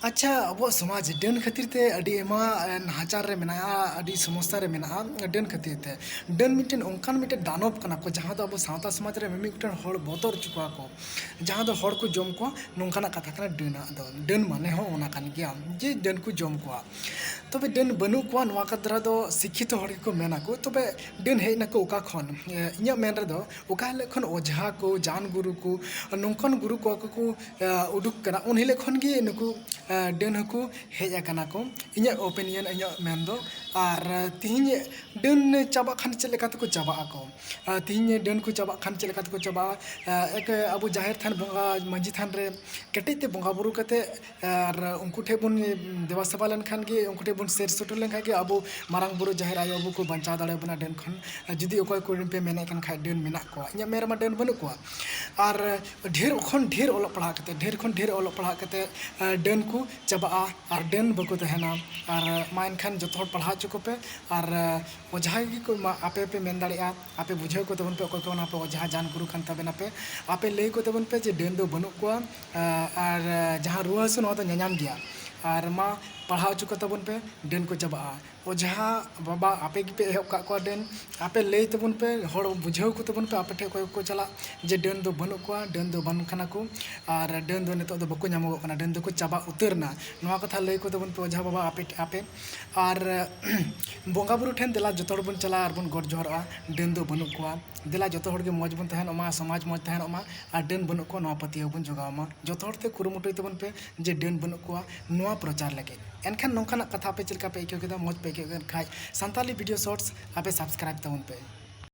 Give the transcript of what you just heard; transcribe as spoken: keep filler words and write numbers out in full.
ᱟᱪᱪᱷᱟ, ᱟᱵᱚᱣᱟᱜ ᱥᱚᱢᱟᱡᱽ ᱰᱟᱹᱱ ᱠᱷᱟᱹᱛᱤᱨ ᱛᱮ ᱟᱹᱰᱤ ᱟᱭᱢᱟ, ᱮ, ᱱᱟᱦᱟᱪᱟᱨ ᱨᱮ ᱢᱮᱱᱟᱜᱼᱟ, ᱟᱹᱰᱤ ᱥᱚᱢᱚᱥᱥᱟ ᱨᱮ ᱢᱮᱱᱟᱜᱼᱟ᱾ ᱰᱟᱹᱱ ᱠᱷᱟᱹᱛᱤᱨ ᱛᱮ, ᱰᱟᱹᱱ ᱢᱤᱫᱴᱮᱱ ᱚᱱᱠᱟᱱ ᱢᱤᱫᱴᱮᱱ ᱫᱟᱱᱚᱵ ᱠᱟᱱᱟ ᱠᱚ, ᱡᱟᱦᱟᱸ ᱫᱚ ᱟᱵᱚ ᱥᱟᱶᱛᱟ ᱥᱚᱢᱟᱡᱽ ᱨᱮ ᱢᱤᱢᱤᱫ ᱜᱚᱴᱮᱱ ᱦᱚᱲ ᱵᱚᱛᱚᱨ ᱦᱚᱪᱚ ᱠᱚᱣᱟ ᱠᱚ, ᱡᱟᱦᱟᱸ ᱫᱚ ᱦᱚᱲ ᱠᱚ ᱡᱚᱢ ᱠᱚᱣᱟ, ᱱᱚᱝᱠᱟᱱᱟᱜ ᱠᱟᱛᱷᱟ ᱠᱟᱱᱟ ᱰᱟᱹᱱᱟᱜ ᱫᱚ᱾ ᱰᱟᱹᱱ ᱢᱟᱱᱮ ᱦᱚᱸ ᱚᱱᱟ ᱠᱟᱱ ᱜᱮᱭᱟ ᱡᱮ ᱰᱟᱹᱱ ᱠᱚ ᱡᱚᱢ ᱠᱚᱣᱟ᱾ ᱛᱚᱵᱮ ᱰᱟᱹᱱ ᱵᱟᱹᱱᱩᱜ ᱠᱚᱣᱟ, ᱱᱚᱣᱟ ᱠᱟᱛᱷᱟ ᱫᱚ ᱥᱤᱠᱠᱷᱤᱛᱚ ᱦᱚᱲ ᱜᱮᱠᱚ ᱢᱮᱱᱟ ᱠᱚ᱾ ᱛᱚᱵᱮ ᱰᱟᱹᱱ ᱦᱮᱡ ᱱᱟᱠᱚ ᱚᱠᱟ ᱠᱷᱚᱱ? ᱮ, ᱤᱧᱟᱹᱜ ᱢᱮᱱ ᱨᱮᱫᱚ, ᱚᱠᱟ ᱦᱤᱞᱳᱜ ᱠᱷᱚᱱ ᱚᱡᱷᱟ ᱠᱚ, ᱡᱟᱱ ᱜᱩᱨᱩ ᱠᱚ, ᱱᱚᱝᱠᱟᱱ ᱜᱩᱨᱩ ᱠᱚ ᱠᱚ, ᱮ, ᱩᱰᱩᱠ ᱠᱟᱱᱟ, ᱩᱱ ᱦᱤᱞᱳᱜ ᱠᱷᱚᱱ ᱜᱮ ᱱᱩᱠᱩ, ᱮ, ᱰᱟᱹᱱ ᱦᱚᱸᱠᱚ ᱦᱮᱡ ᱟᱠᱟᱱᱟ ᱠᱚ, ᱤᱧᱟᱹᱜ opinion, ᱤᱧᱟᱹᱜ ᱢᱮᱱ ᱫᱚ᱾ ᱟᱨ ᱛᱤᱦᱤᱧ ᱰᱟᱹᱱ ᱪᱟᱵᱟᱜ ᱠᱷᱟᱱ ᱪᱮᱫ ᱞᱮᱠᱟ ᱛᱮᱠᱚ ᱪᱟᱵᱟᱜ ᱟᱠᱚ? ᱟᱨ ᱛᱤᱦᱤᱧ ᱰᱟᱹᱱ ᱠᱚ ᱪᱟᱵᱟᱜ ᱠᱷᱟᱱ ᱪᱮᱫ ᱞᱮᱠᱟ ᱛᱮᱠᱚ ᱪᱟᱵᱟᱜᱼᱟ? ᱮ, ᱮᱠ, ᱟᱵᱚ ᱡᱟᱦᱮᱨ ᱛᱷᱟᱱ ᱵᱚᱸᱜᱟ, ᱢᱟᱹᱡᱷᱤ ᱛᱷᱟᱱ ᱨᱮ ᱠᱮᱴᱮᱡ ᱛᱮ ᱵᱚᱸᱜᱟ ᱵᱩᱨᱩ ᱠᱟᱛᱮ, ᱟᱨ ᱩᱱᱠᱩ ᱴᱷᱮᱱ ᱵᱚᱱ ᱫᱮᱵᱟ ᱥᱮᱵᱟ ᱞᱮᱱᱠᱷᱟᱱ ᱜᱮ, ᱩᱱᱠᱩ ᱴᱷᱮᱱ ᱵᱚᱱ ᱥᱮᱨ ᱥᱮᱴᱮᱨ ᱞᱮᱱᱠᱷᱟᱱ ᱜᱮ, ᱟᱵᱚ ᱢᱟᱨᱟᱝ ᱵᱩᱨᱩ, ᱡᱟᱦᱮᱨ ᱟᱭᱳ ᱵᱟᱵᱟ ᱠᱚ ᱵᱟᱧᱪᱟᱣ ᱫᱟᱲᱮᱭᱟᱵᱚᱱᱟ ᱰᱟᱹᱱ ᱠᱷᱚᱱ᱾ ᱡᱩᱫᱤ ᱚᱠᱚᱭ ᱠᱚᱨᱮᱱ ᱯᱮ ᱢᱮᱱᱮᱫ ᱠᱟᱱ ᱠᱷᱟᱡ ᱰᱟᱹᱱ ᱢᱮᱱᱟᱜ ᱠᱚᱣᱟ, ᱤᱧᱟᱹᱜ ᱢᱮᱱ ᱨᱮᱢᱟ ᱰᱟᱹᱱ ᱵᱟᱹᱱᱩᱜ ᱠᱚᱣᱟ᱾ ᱟᱨ ᱰᱷᱮᱨ ᱠᱷᱚᱱ ᱰᱷᱮᱨ ᱚᱞᱚᱜ ᱯᱟᱲᱦᱟᱜ ᱠᱟᱛᱮ, ᱰᱷᱮᱨ ᱠᱷᱚᱱ ᱰᱷᱮᱨ ᱚᱞᱚᱜ ᱯᱟᱲᱦᱟᱜ ᱠᱟᱛᱮ, ᱮ, ᱰᱟᱹᱱ ᱠᱚ ᱪᱟᱵᱟᱜᱼᱟ ᱟᱨ ᱰᱟᱹᱱ ᱵᱟᱠᱚ ᱛᱟᱦᱮᱱᱟ᱾ ᱟᱨ ᱢᱟ ᱮᱱᱠᱷᱟᱱ ᱡᱚᱛᱚ ᱦᱚᱲ ᱯᱟᱲᱦᱟᱣ ᱦᱚᱪᱚ ᱠᱚᱯᱮ, ᱟᱨ, ᱮ, ᱚᱡᱷᱟ ᱜᱮᱠᱚ ᱢᱟ ᱟᱯᱮ ᱯᱮ ᱢᱮᱱ ᱫᱟᱲᱮᱭᱟᱜᱼᱟ, ᱟᱯᱮ ᱵᱩᱡᱷᱟᱹᱣ ᱠᱚ ᱛᱟᱵᱚᱱ ᱯᱮ, ᱚᱠᱚᱭ ᱠᱚ ᱚᱱᱟ ᱯᱮ ᱚᱡᱷᱟ ᱡᱟᱱ ᱜᱩᱨᱩ ᱠᱟᱱ ᱛᱟᱵᱮᱱᱟ ᱯᱮ, ᱟᱯᱮ ᱞᱟᱹᱭ ᱠᱚ ᱛᱟᱵᱚᱱ ᱯᱮ ᱡᱮ ᱰᱟᱹᱱ ᱫᱚ ᱵᱟᱹᱱᱩᱜ ᱠᱚᱣᱟ, ᱮ, ᱟᱨ, ᱮ, ᱡᱟᱦᱟᱸ ᱨᱩᱣᱟᱹ ᱦᱟᱹᱥᱩ ᱱᱚᱣᱟ ᱫᱚ ᱧᱟᱧᱟᱢ ᱜᱮᱭᱟ, ᱟᱨ ᱢᱟ ᱯᱟᱲᱦᱟᱣ ᱦᱚᱪᱚ ᱠᱚ ᱛᱟᱵᱚᱱ ᱯᱮ, ᱰᱟᱹᱱ ᱠᱚ ᱪᱟᱵᱟᱜᱼᱟ᱾ ᱚᱡᱷᱟ ᱵᱟᱵᱟ ᱟᱯᱮ ᱜᱮᱯᱮ ᱮᱦᱚᱵ ᱠᱟᱜ ᱠᱚᱣᱟ ᱰᱟᱹᱱ, ᱟᱯᱮ ᱞᱟᱹᱭ ᱛᱟᱵᱚᱱ ᱯᱮ, ᱦᱚᱲ ᱵᱩᱡᱷᱟᱹᱣ ᱠᱚ ᱛᱟᱵᱚᱱ ᱯᱮ, ᱟᱯᱮ ᱴᱷᱮᱱ ᱚᱠᱚᱭ ᱠᱚᱠᱚ ᱪᱟᱞᱟᱜ ᱡᱮ ᱰᱟᱹᱱ ᱫᱚ ᱵᱟᱹᱱᱩᱜ ᱠᱚᱣᱟ, ᱰᱟᱹᱱ ᱫᱚ ᱵᱟᱝ ᱠᱟᱱᱟ ᱠᱚ, ᱟᱨ ᱰᱟᱹᱱ ᱫᱚ ᱱᱤᱛᱚᱜ ᱫᱚ ᱵᱟᱠᱚ ᱧᱟᱢᱚᱜᱚᱜ ᱠᱟᱱᱟ, ᱰᱟᱹᱱ ᱫᱚᱠᱚ ᱪᱟᱵᱟ ᱩᱛᱟᱹᱨ ᱮᱱᱟ᱾ ᱱᱚᱣᱟ ᱠᱟᱛᱷᱟ ᱞᱟᱹᱭ ᱠᱚ ᱛᱟᱵᱚᱱ ᱯᱮ ᱚᱡᱷᱟ ᱵᱟᱵᱟ ᱟᱯᱮ, ᱟᱯᱮ᱾ ᱟᱨ ᱵᱚᱸᱜᱟ ᱵᱩᱨᱩ ᱴᱷᱮᱱ ᱫᱮᱞᱟ ᱡᱚᱛᱚ ᱦᱚᱲ ᱵᱚᱱ ᱪᱟᱞᱟᱜᱼᱟ ᱟᱨ ᱵᱚᱱ ᱜᱚᱰ ᱡᱚᱦᱟᱨᱚᱜᱼᱟ, ᱰᱟᱹᱱ ᱫᱚ ᱵᱟᱹᱱᱩᱜ ᱠᱚᱣᱟ᱾ ᱫᱮᱞᱟ ᱡᱚᱛᱚ ᱦᱚᱲ ᱜᱮ ᱢᱚᱡᱽ ᱵᱚᱱ ᱛᱟᱦᱮᱱᱚᱜ ᱢᱟ, ᱥᱚᱢᱟᱡᱽ ᱢᱚᱡᱽ ᱛᱟᱦᱮᱱᱚᱜ ᱢᱟ, ᱟᱨ ᱰᱟᱹᱱ ᱵᱟᱹᱱᱩᱜ ᱠᱚᱣᱟ ᱱᱚᱣᱟ ᱯᱟᱹᱛᱭᱟᱹᱣ ᱵᱚᱱ ᱡᱚᱜᱟᱣ ᱢᱟ᱾ ᱡᱚᱛᱚ ᱦᱚᱲ ᱛᱮ ᱠᱩᱨᱩᱢᱩᱴᱩᱭ ᱛᱟᱵᱚᱱ ᱯᱮ ᱡᱮ ᱰᱟᱹᱱ ᱵᱟᱹᱱᱩᱜ ᱠᱚᱣᱟ ᱱᱚᱣᱟ ᱯᱨᱚᱪᱟᱨ ᱞᱟᱹᱜᱤᱫ᱾ ᱮᱱᱠᱷᱟᱱ ᱱᱚᱝᱠᱟᱱᱟᱜ ᱠᱟᱛᱷᱟ ᱟᱯᱮ ᱪᱮᱫ ᱞᱮᱠᱟ ᱯᱮ ᱟᱹᱭᱠᱟᱹᱣ ᱠᱮᱫᱟ? ᱢᱚᱡᱽ ᱯᱮ ᱟᱹᱭᱠᱟᱹᱣ ᱠᱮᱫ ᱠᱷᱟᱡ, Santali Video Shorts ᱟᱯᱮ subscribe ᱛᱟᱵᱚᱱ ᱯᱮ᱾